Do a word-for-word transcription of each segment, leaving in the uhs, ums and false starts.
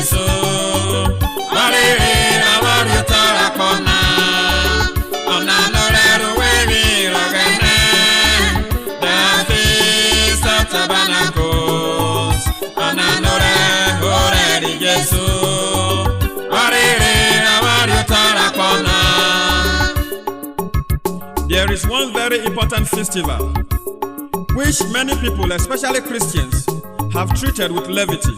Jesu, ọrere ra vwọ riotọ rẹ akpọ na, ọnana orẹ ro vwevwi rẹ Ọghẹnẹ, the Feast of Tabernacles, ọnana orẹ orẹ ri Jesu, ọrere ra vwọ riotọ rẹ akpọ na. There is one very important festival which many people, especially Christians, have treated with levity,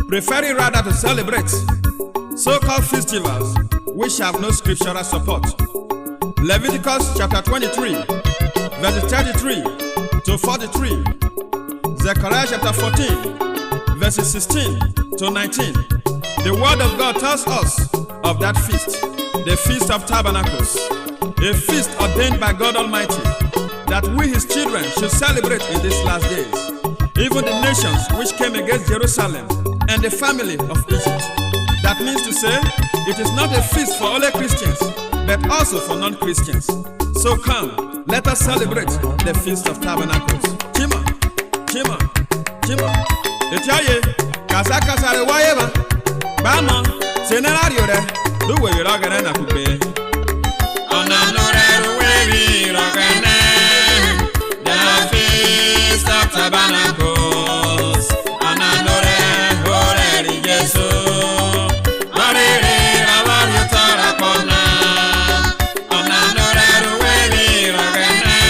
preferring rather to celebrate so-called festivals which have no scriptural support. Leviticus chapter twenty-three, verse thirty-three to forty-three, Zechariah chapter fourteen, verses sixteen to nineteen. The word of God tells us of that feast, the Feast of Tabernacles, a feast ordained by God Almighty that we, his children, should celebrate in these last days. Even the nations which came against Jerusalem and the family of Egypt. That means to say, it is not a feast for only Christians, but also for non-Christians. So come, let us celebrate the Feast of Tabernacles. Chima, chima, chima. Etiọye, kasa kasa re wa epha, gba mọ, se nẹ ra riorẹ, ru uwevwi rẹ Ọghẹnẹ na kugbe. Ọnana orẹ ro vwevwi rẹ Ọghẹnẹ, the Feast of Tabernacles, ọnana orẹ orẹ ri Jesu, ọrere ra vwọ riotọ rẹ akpọ na, ọnana orẹ ro vwevwi rẹ Ọghẹnẹ,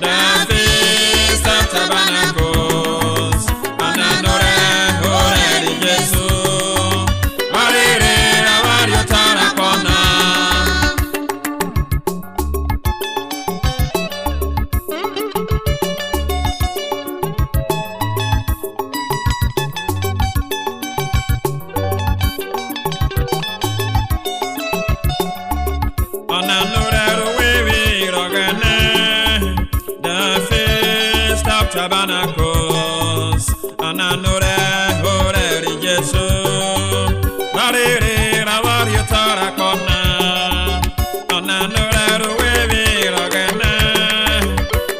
the Feast of Tabernacles, ọnana orẹ orẹ ri Jesu, ọrere ra vwọ riotọ rẹ akpọ na. Ọnana orẹ ro vwevwi rẹ Ọghẹnẹ, the Feast of Tabernacles, ọnana orẹ orẹ ri Jesu, ọrere ra vwọ riotọ rẹ akpọ na. Ọnana orẹ ro vwevwi rẹ Ọghẹnẹ,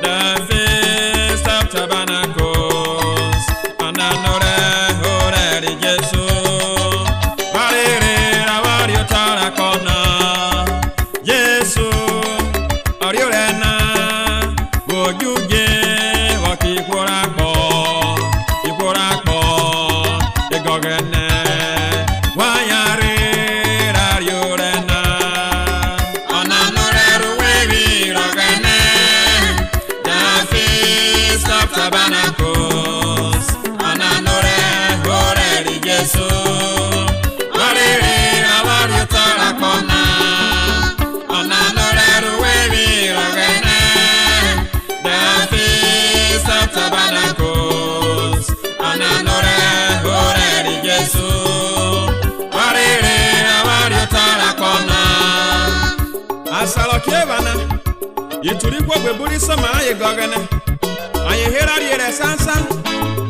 the Feast of Tabernacles, ọnana orẹ orẹ ri Jesu, ọrere ra vwọ riotọ rẹ akpọ na. Jesu, ọriorẹ na, vwo djudje vwọ kẹ ihwo rẹ akpọ, ihwo rẹ akpọ, egọghẹnẹ, wa yanrhe ra riorẹ na. Ọnana orẹ ro vwevwi rẹ Ọghẹnẹ, the Feast of Tabernacles, ọnana orẹ orẹ ri Jesu, ọrere ra vwọ riotọ rẹ akpọ na, ọnana orẹ ro vwevwi rẹ Ọghẹnẹ, the Feast of Tabernacles, ọnana orẹ orẹ ri Jesu, ọrere ra vwọ riotọ rẹ akpọ na. Asan rẹ ọkiephana, itu ri ihwo buebun ri soma rayen gẹ Ọghẹnẹ, ayen herha rhiẹrẹ sansan,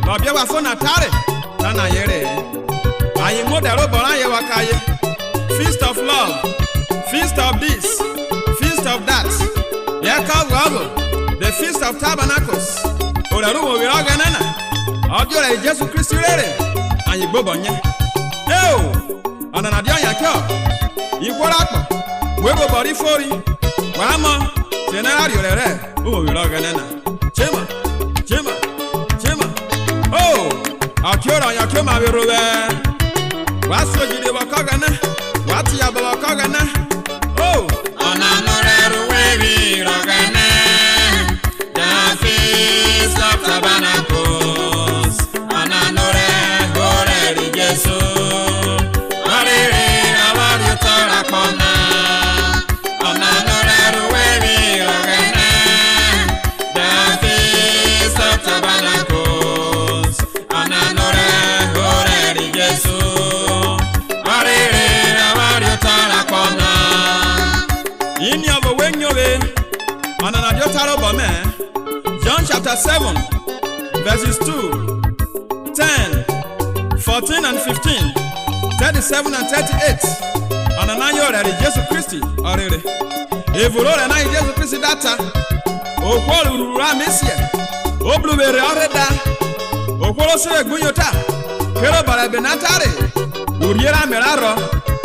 rẹ ọbe ọhwafon na tare, tanẹ ayen re-e. Ayen muodẹ rẹ obọ rayen vwọ kẹ aye, Feast of Love, Feast of This, Feast of That. Yẹ kẹ ọvuọvo, the Feast of Tabernacles, orẹ rẹ uwevwi rẹ Ọghẹnẹ na, ọ dia orẹ ri Jesu Kristi rere ayen gbobọ nyẹ. Eo! Ọnana dia ọyen chọ, ihwo rẹ akpọ, we vwobọ ri fori, wa mọ, se nẹ ra riorẹ rẹ uwevwi rẹ Ọghẹnẹ na. Chema, chema, chema. O, ọke orẹ ọyen ọke oma vwerhe ovwẹ. Wa suo jiri vwọ kẹ Ọghẹnẹ, wa tiabọ vwọ kẹ Ọghẹnẹ. O, ọnana orẹ ro vwevwi rẹ Ọghẹnẹ, the Feast of Tabernacles, ọnana orẹ orẹ ri Jesu, ọrere ra vwọ riotọ rẹ akpọ na. Ọnana orẹ ro vwevwi rẹ Ọghẹnẹ, the Feast of Tabernacles, ọnana orẹ orẹ ri Jesu, ọrere ra vwọ riotọ rẹ akpọ na. Iniọvo we nyovwe, ọnana dia ota rẹ obọ mẹ. John chapter seven, verses two, ten, fourteen and fifteen, thirty-seven and thirty-eight. Ọnana yen orẹ ri Jesu Kristi ọrere. Evun rẹ orẹ na yen Jesu Kristi da ta, ohwo rẹ urhuru rẹ ame siẹ, o bru vwe rhe ọ rhe da, ohwo ro sere gbuyota, Kerẹ oborẹ ẹbe na tare, urhie rẹ ame ra rhọ,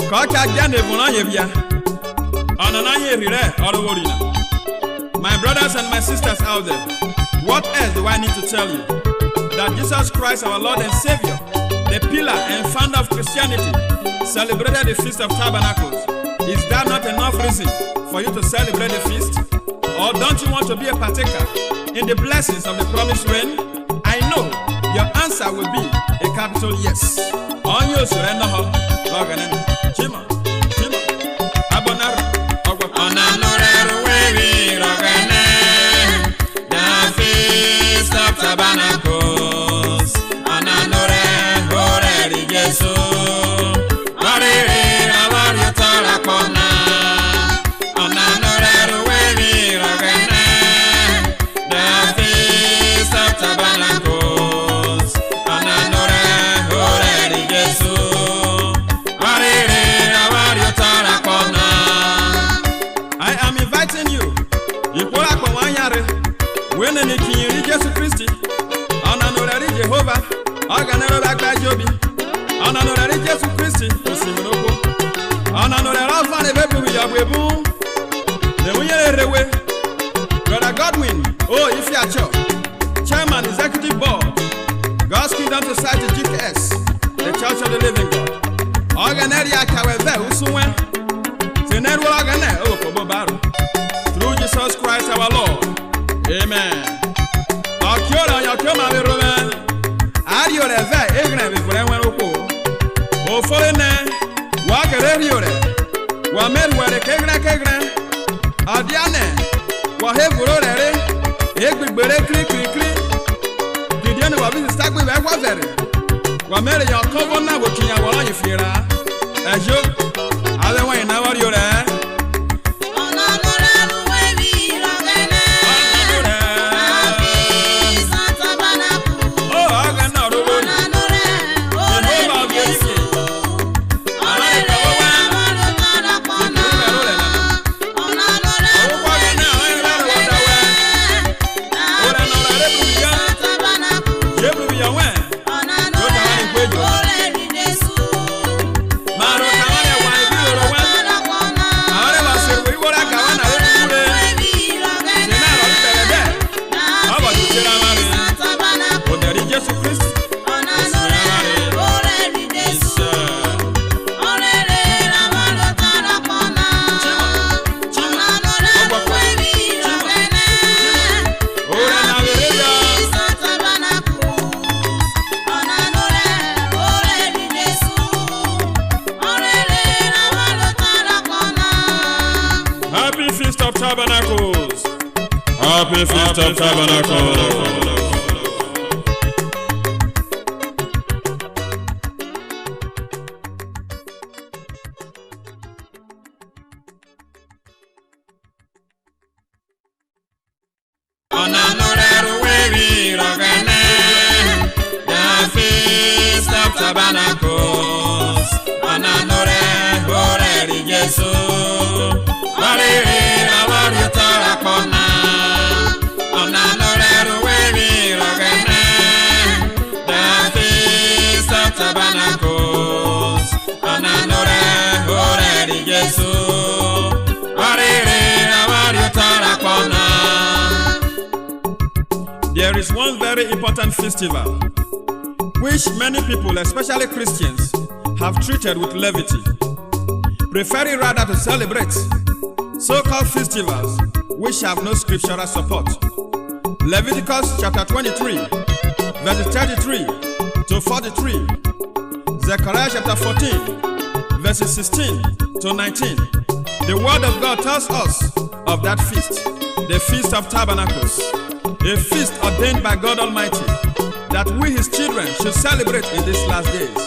kọ cha djẹ nẹ evun rọyen phia. Ọnana yen erhi rẹ Ọrovwori na. My brothers and my sisters out there, what else do I need to tell you? That Jesus Christ, our Lord and Savior, the pillar and founder of Christianity, celebrated the Feast of Tabernacles. Is that not enough reason for you to celebrate the feast? Or don't you want to be a partaker in the blessings of the promised rain? I know your answer will be a capital yes. Ọyen osun rẹ nọhọ rẹ Ọghẹnẹ na. Chima, chima. Abọnarọ, ọgbọ. Ọnana rẹ ẹro uwevwi rẹ Ọghẹnẹ, the Feast of Tabernacles. Ọnana rẹ orẹ ri Jesu, ọrere ra vwọ rhe otọ rẹ akpọ na. Ọnana rẹ ẹro uwevwi rẹ Ọghẹnẹ, the Feast of Tabernacles. Ọnana rẹ orẹ ri Jesu, ọrere ra vwọ rhe otọ rẹ akpọ na. I am inviting you. Ihwo rẹ akpọ wan yanrhe, we nene ikiyin ri Jesu Kristi. Ọnana orẹ ri Jihova, Ọghẹnẹ ro vwo ẹgba ejobi. Ọnana orẹ ri Jesu Kristi, osivwi rẹ ohwo. Ọnana orẹ rọ vọnre vẹ ebruphiyọ buebun. Me uyere rhe we, Brother Godwin O. Ifeacho, Chairman Executive Board, God's Kingdom Society, G K S, The Church of the Living God. Ọghẹnẹ ria cha wẹ vẹ usun wẹn. Te nẹ ẹruọ rẹ Ọghẹnẹ o vwo kẹ obobaro. Through Jesus Christ our Lord. Amen. Ọke orẹ ọyen ọke oma vwerhovwẹn. A riorẹ vẹ eghrẹn vwevunrẹ ẹwẹn rẹ ohwo. Ofori nẹ wa kẹrẹ riorẹ, wa me rhuẹrẹ keghrẹn keghrẹn. Ọ dianẹ wọ hẹ evun rẹ orẹ re, e gbe igbe re kri kri kri. Kidie nẹ wọ vẹ isesagbe vwẹ ẹghwọ vẹ rhe, wọ me reyọ ọkọvo na vwo chiyan wọ rọyen fiera-a. Ẹjo, avwẹ wọnyi na vwọ riorẹ-ẹ. Ọnana rẹ ẹro uwevwi rẹ Ọghẹnẹ. Ọnana rẹ. Happy Feast of Tabernacles. O Ọghẹnẹ Ọrovwori. Ọnana rẹ orẹ ri Jesu. Ọrere ra vwọ rhe otọ rẹ akpọ na. Ọnana rẹ ẹro uwevwi rẹ Ọghẹnẹ. Happy Feast of Tabernacles. Ọnana rẹ orẹ ri Jesu. Ma rho kẹ avwanre ẹghwa ebi roro wẹn. Avwanre vwọ se vwẹ igho rẹ aga wẹn na re bubure. Sinai rọ rhi bẹrẹ bẹ, ọ vwọ djẹ uche rẹ avwanre. Odẹ ri Jesu Kristi. Ọnana rẹ orẹ ri Jesu. Orere ra vwọ rhe otọ rẹ akpọ na. Ọnana rẹ ẹro uwevwi rẹ Ọghẹnẹ. Orẹ na vwerhe phia. Happy Feast of Tabernacles. Ọnana rẹ orẹ ri Jesu, orere ra vwọ rhe otọ rẹ akpọ na. Happy Feast of Tabernacles. Happy Feast of Tabernacles. Ọnana rẹ ẹro uwevwi rẹ Ọghẹnẹ, the Feast of Tabernacles. Ọnana rẹ orẹ ri Jesu, ọrere ra vwọ rhe otọ rẹ akpọ na. Ọnana rẹ ẹro uwevwi rẹ Ọghẹnẹ, the Feast of Tabernacles. Ọnana rẹ orẹ ri Jesu, ọrere ra vwọ rhe otọ rẹ akpọ na. There is one very important festival which many people, especially Christians, have treated with levity, preferring rather to celebrate so-called festivals which have no scriptural support. Leviticus chapter twenty-three, verses thirty-three to forty-three. Zechariah chapter fourteen, verses sixteen to nineteen. The word of God tells us of that feast, the Feast of Tabernacles, a feast ordained by God Almighty that we, his children, should celebrate in these last days.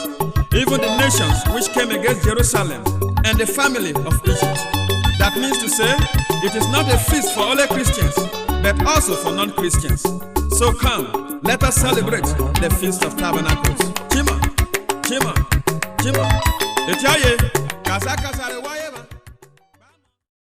Even the nations which came against Jerusalem and the family of Egypt. That means to say, it is not a feast for only Christians, but also for non-Christians. So come, let us celebrate the Feast of Tabernacles. Chima, chima, chima. Etiaye,